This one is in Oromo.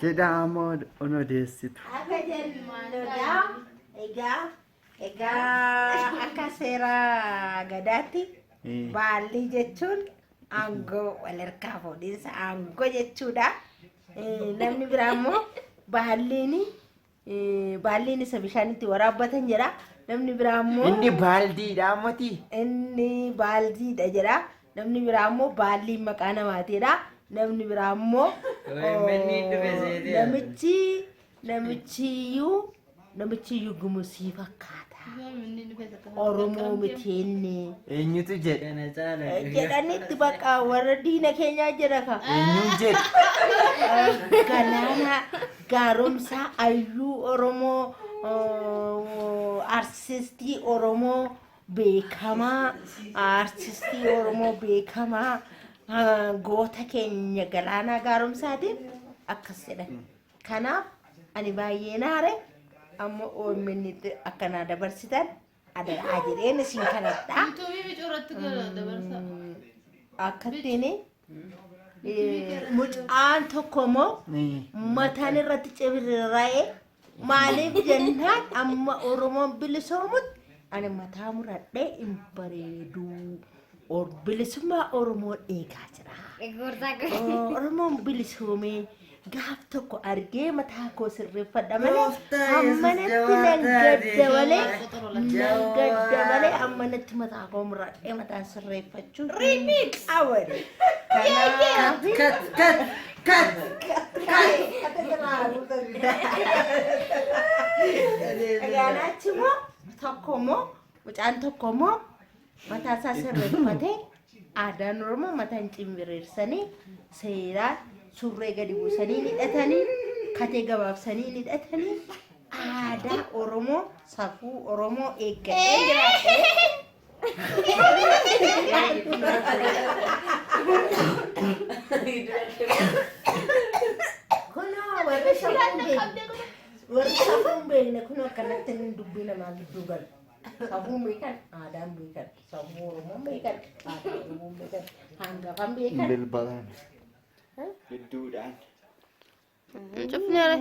Jedhaa ammoo on odeessitu. Akka jennuudha. Egaa akka seera gadaatti baallii jechuun aangoo wal harkaa fuudhinsa aangoo jechuudha. Namni biraa immoo baalliin baalliin isa bishaan itti waraabbatan jedha. Namni biraa immoo Inni baaldiidha ammati. Inni baaldiidha jedha. Namni biraa immoo baalliin maqaa namaatiidha. Namni biraa immoo OMN dhufe seetee. namichi namichiyyuu namichiyyuu gumusii fakkaata. Oromoo miti inni. Eenyutu jedhe? Kana caala. Jedhanitti bakka warra diina keenyaa jedha ka. Eenyuun jedhe? Galaanaa Gaaromsaa Ayyuu Oromoo artistii Oromoo beekamaa artistii Oromoo beekamaa goota keenya Galaanaa Gaaromsaatiin akkas jedhan. Kanaaf ani baay'ee naare amma OMN tti akka naa dabarsitan adaraa jedheen isin kadhadha. Yuutuubii bicuu irratti dabarsa. Akkattiin mucaan tokko immoo mataan irratti cibirraa'ee maaliif jennaan amma Oromoon bilisoomutti ani mataa muradhee hin bareedu. Bilisummaa Oromoon eegaa jira. Oromoon bilisoomee gaaf tokko argee mataa koo sirreeffadha malee Gooftaa Yesuus ammanatti jabaa nan taate. gadda malee nan Jabaa gadda malee ammanatti mataa koo muradhee mataa sirreeffachuu hin qaban. Kanaaf Kat kat kat. Dhagaanachi immoo tokko immoo mucaan tokko immoo mataa isaa sirreeffatee aadaan Oromoo mataan cimbiriirsanii seeraan surree gadi buusanii ni hidhatanii katee gabaabsanii ni hidhatanii aadaa Oromoo safuu Oromoo eeggatee jiraatee. Kunoo warri safuu hin beekne warri safuu hin beekne kunoo akkanatti dubbii namaa gidduu galu. Safuun beekan, aadaan beekan, safuu Oromoon beekan, aadaa Oromoon beekan, hangafan beekan. Bilbilaan. Gidduudhaan. Cufneere.